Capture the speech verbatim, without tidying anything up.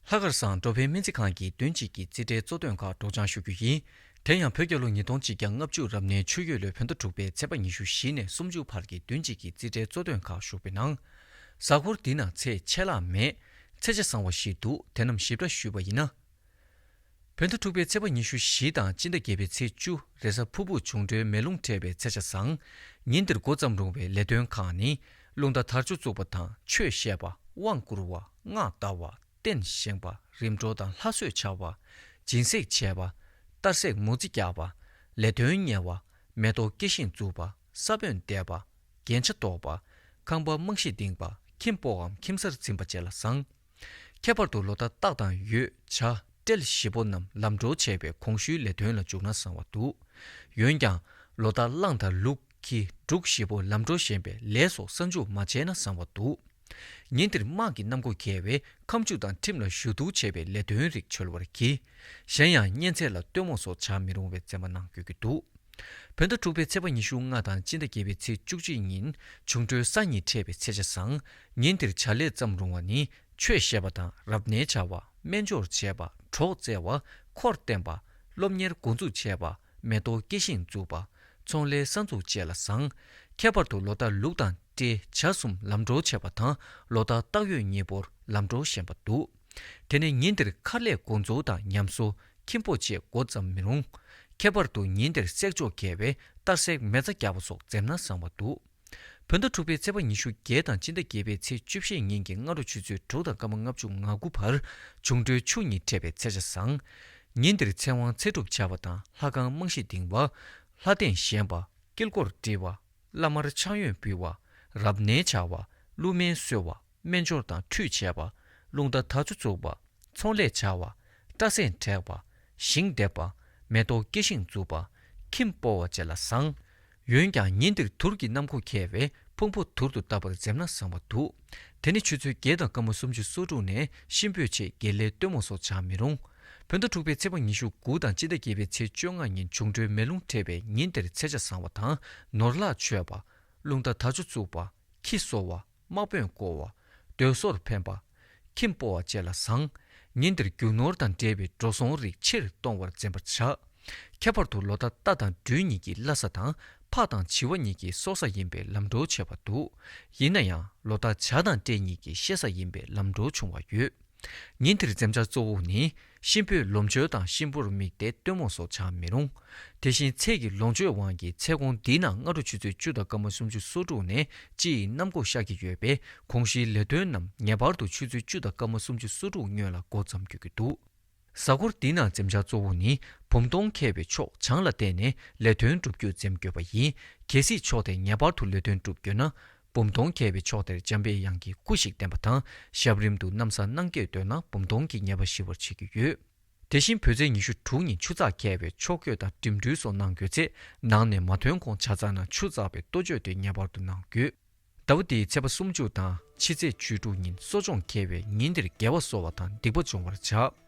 ལྷག་དཀར་སང་འགྲོ་ཕན་སྨན་རྩིས་ཁང་གི་བདུན་གཅིག་གི་རྩིས་ཁྲའི་གཙོ་དོན་ཁག་སྒྲོག་སྦྱང་ཞུ་རྒྱུ་ཡིན། དེ་ཡང་བོད་རྒྱལ་ལོ་ཉིས་སྟོང་གཅིག་བརྒྱ་ལྔ་བཅུ་རབ་གནས་ཆུ་ཡོས་ལོའི་བོད་ཟླ་དྲུག་པའི་ཚེས་པ་ཉི་ཤུ་བཞི་ནས་སུམ་ཅུ་བར་གྱི་བདུན་གཅིག་གི་རྩིས་ཁྲའི་གཙོ་དོན་ཁག་ཞུགས་པའི་ནང་། གཟའ་འཁོར་འདི་ན་ཚེས་ཆད་ལྷག་མེད། ཚེས་ཆ་བཟང་བ་ཞིག་འདུག་དེ་རྣམས་ཞིབ་ཕྲ་ཞུས་པ་ཡིན་ན། བོད་ཟླ་དྲུག་པའི་ཚེས་པ་ཉི་ཤུ་བཞི་དང་སྤྱི་ཟླ་བརྒྱད་པའི་ཚེས་བཅུ་རེས་གཟའ་ཕུར་བུ་འབྱུང་འཕྲོད་མེ་རླུང་འཕྲད་པའི་ཚེས་ཆ་བཟང་། ཉིན་འདིར་འགོ་བརྩམས་རུང་བའི་ལས་དོན་ཁག་ནི། རླུང་རྟ་དར་ལྕོག་བཙུགས་པ་དང་ཆོས་བཤད་པ། དབང་བསྐུར་བ། སྔགས་བཟླ་བ། རྟེན་བཞེངས་པ། རིམ་གྲོ་དང་ལྷ་གསོལ་འཆའ་བ། སྦྱིན་སྲེག་བྱས་པ། གཏར་སྲེག་མོ་རྩིས་རྒྱག་པ། ལས་དོན་གཉེར་བ། མེ་ཏོག་སྐྱེ་ཤིང་འཛུགས་པ། ས་བོན་འདེབས་པ། རྒྱན་ཆ་འདོགས་པ། ཁང་པ་རྨང་གཞི་འདིང་བ། ཁྱིམ་སྤོ་བའམ་ཁྱིམ་གསར་འཛིན་པ་བཅས་ལ་བཟང་། ཁྱད་པར་དུ་ལོ་རྟགས་སྟག་དང་ཡོས། བྱ། སྤྲེལ་བཞི་པོ་རྣམས་ལམ་འགྲོ་བྱས་པའི་གོང་ཞུས་ལས་དོན་ལ་འཇུག་ན་བཟང་བ་འདུག་འོན་ཀྱང་། ལོ་རྟགས་གླང་དང་ལུག་ཁྱི། འབྲུག་བཞི་པོ་ལམ་འགྲོ་ཞན་པས་ལས་སོགས་གསར་འཇུག་མ་བྱས་ན་བཟང་བ་འདུག་ཉིན་དེར་དམག་གི་གནམ་སྒོ་བརྒལ་བའི་ཁ་མཆུ་དང་ཁྲིམས་ལ་ཞུ་གཏུག་བྱས་པའི་ལས་དོན་རིགས་འཆོལ་བར་གྱིས། གཞན་ཡང་གཉན་ཚད་ལ་སྟོན་མོ་སོགས་བྱ་མི་རུང་བའི་བཙན་པ་གནང་དགོས་ཀྱི་འདུག་བོད་ཟླ་དྲུག་པའི་ཚེས་པ་ཉི་ཤུ་ལྔ་དང་སྤྱི་ཟླ་བརྒྱད་པའི་ཚེས་བཅུ་གཅིག་ཉིན་འབྱུང་འཕྲོད་ས་གཉིས་འཕྲད་པའི་ཚེས་ཆ་བཟང་། ཉིན་དེར་བྱ་ལས་བརྩམས་རུང་བ་ནི། ཆོས་བཤད་པ་དང་རབ་གནས་བྱ་བ། སྨན་སྦྱོར་བྱེད་པ། གྲོགས་བཙལ་བ། འཁོར་བསྟེན་པ། སློབ་གཉེར་འགོ་འཛུགས་བྱས་པ། མེ་ཏོག་སྐྱེ་ཤིང་འཛུགས་པ། ཚོང་ལས་གསར་འཛུགས་བཅས་ལ་བཟང་། ཁྱད་པར་དུ་ལོ་རྟགས་ལུག་དང་སྤྲེལ། བྱ་གསུམ་ལམ་འགྲོ་བྱེད་པ་དང་ལོ་རྟགས་སྟག་ཡོས་གཉིས་པོར་ལམ་འགྲོ་ཞན་པ་འདུག་དེ་ནས་ཉིན་དེར་མཁར་ལས་འགོ་འཛུགས་དང་ཉམས་གསོ། ཁྱིམ་སྤོ་བཅས་འགོ་བརྩམས་མི་རུང་། ཁྱད་པར་དུ་ཉིན་དེར་བསྲེག་ཅོག་བརྒལ་བའི་གཏར་སྲེག་མེ་བཙའ་རྒྱག་པ་སོགས་འཛེམ་ན་བཟང་བ་འདུག་བོད་ཟླ་དྲུག་པའི་ཚེས་པ་ཉི་ཤུ་བརྒྱད་དང་སྤྱི་ཟླ་བརྒྱད་པའི་ཚེས་བཅུ་བཞི་ཉིན་གྱི་སྔ་དྲོ་ཆུ་ཚོད་དྲུག་དང་སྐར་མ་ལྔ་བཅུ་ང་དགུ་བར་འབྱུང་འཕྲོད་ཆུ་གཉིས་འཕྲད་པའི་ཚེས་ཆ་བཟང་། ཉིན་འདིར་ཚེ་དབང་ཚེ་སྒྲུབ་བྱ་བ་དང་ལྷ་ཁང་རྨང་གཞི་འདིང་བ། ལྷ་རྟེན་བཞེངས་པ། དཀྱིལ་འཁོར་སྒྲིལ་བ། བླ་མར་ཕྱག་གཡོན་འབུལ་བ། རབ་གནས་བྱ་བ། བསླུ་སྨན་གསོལ་བ། སྨན་སྦྱོར་དང་ཁྲུས་བྱས་པ། རླུང་རྟ་དར་ལྕོག་བཙུགས་པ། ཚོང་ལས་བྱ་བ། སྐྲ་སེན་བྲེག་པ། ཞིང་འདེབས་པ། མེ་ཏོག་སྐྱེ་ཤིང་འཛུགས་པ། ཁྱིམ་སྤོ་བ་བཅས་ལ་བཟང་། འོན་ཀྱང་ཉིན་འདིར་དུར་གྱི་ནམ་མཁོ་ཁེལ་བས་ཕུང་པོ་དུར་དུ་བཏབ་པར་འཛེམ་ན་བཟང་བ་འདུག་དེ་ནི་ཆུ་ཚོད་བརྒྱད་དང་སྐར་མ་སུམ་ཅུ་སོ་དྲུག་ནས་གཤིན་པོའི་ཆེད་དགེ་ལས་སྟོན་མོ་སོགས་བྱ་མི་རུང་། བོད་ཟླ་དྲུག་པའི་ཚེས་པ་ཉི་ཤུ་དགུ་དང་སྤྱི་ཟླ་བརྒྱད་པའི་ཚེས་བཅོ་ལྔ་ཉིན་འབྱུང་འཕྲོད་མེ་རླུང་འཕྲད་པས་ཉིན་དེར་ཚེས་ཆ་བཟང་བ་དང་ནོར་ལྷག་ཆོད་པ། རླུང་རྟ་དར་ལྕོག་བཙུགས་པ། ཁྱི་གསོ་བ། དམག་དཔོན་བསྐོ་བ། སྡོད་སོར་འཕེན་པ། ཁྱིམ་སྤོ་བ་བཅས་ལ་བཟང་། ཉིན་འདིར་རྒྱུ་ནོར་དང་འབྲེལ་བའི་འགྲོ་སོང་རིགས་ཕྱིར་གཏོང་བར་འཛེམ་པར་བྱ། ཁྱད་པར་དུ་ལོ་རྟགས་རྟ་དང་སྦྲུལ་གཉིས་ཀྱི་བླ་གཟའ་དང་ཕག་དང་བྱི་བ་གཉིས་ཀྱི་སྲོག་གཟའ་ཡིན་པས་ལམ་འགྲོ་བྱེད་པ་འདུག་ཡིན་ན་ཡང་ལོ་རྟགས་བྱ་དང་སྤྲེལ་གཉིས་ཀྱི་གཤེད་གཟའ་ཡིན་པས་ལམ་འགྲོ་བྱུང་བ་ཡོད། ཉིན་དེར་འཛེམ་བྱ་གཙོ་བོ་ནི། གཤིན་པོས་ལོ་མཆོད་དང་གཤིན་པོར་དམིགས་ཏེ་སྟོན་མོ་སོགས་བྱ་མི་རུང་། དེ་བཞིན་ཚེས་ཀྱི་ལོངས་སྤྱོད་དབང་གིས་ཚེས་གོང་འདིའི་ནང་སྔ་དྲོ་ཆུ་ཚོད་བཅུ་དང་སྐར་མ་སུམ་ཅུ་སོ་དྲུག་ནས་སྤྱི་ཡི་གནམ་སྒོ་ཤར་གྱི་ཡོད་པས་གོང་ཞུས་ལས་དོན་རྣམས་ངེས་པར་དུ་ཆུ་ཚོད་བཅུ་དང་སྐར་མ་སུམ་ཅུ་སོ་དྲུག་སྔོན་ལ་འགོ་བརྩམ་དགོས་ཀྱི་འདུག་གཟའ་འཁོར་འདིའི་ནང་འཛེམ་བྱ་གཙོ་བོ་ནི་བུམ་སྟོང་འཁེལ་བའི་ཕྱོགས་བྱང་ལ་བལྟས་ནས་ལས་དོན་བསྒྲུབ་རྒྱུ་འཛེམ་དགོས་པ་ཡིན། གལ་སྲིད་ཕྱོགས་དེར་ངེས་པར་དུ་ལས་དོན་བསྒྲུབ་དགོས་ན། བུམ་སྟོང་འཁེལ་བའི་ཕྱོགས་དེར་འཇམ་པའི་དབྱངས་ཀྱི་སྐུ་ཞིག་བསྟན་པ་དང་ཞབས་རིམ་དུ་གནམ་ས་སྣང་སྐྱེས་འདོད་ན་བུམ་སྟོང་གི་ཉེས་པ་ཞི་བར་བྱེད་ཀྱི་ཡོད། དེ་བཞིན་བོད་ཚེས་ཉི་ཤུ་དྲུག་ཉིན་ཆུ་ཚགས་འཁེལ་བས་ཕྱོགས་བསྐྱོད་དང་འགྲིམ་འགྲུལ་སོགས་གནང་དགོས་ཚེ་ནང་ནས་མ་ཐོན་གོང་བྱ་ཚར་ན་ཆུ་ཚགས་པའི་ལྟོ་བཅོས་དེ་ངེས་པར་དུ་གནང་དགོས། ཟླ་བ་འདིའི་ཚེས་པ་སུམ་ཅུ་དང་ཕྱི་ཚེས་བཅུ་དྲུག་ཉིན་གསོ་སྦྱོང་འཁེལ་བས་ཉིན་དེར་དགེ་བ་གསོ་བ་དང་སྡིག་པ་སྦྱོང་བར་བྱ།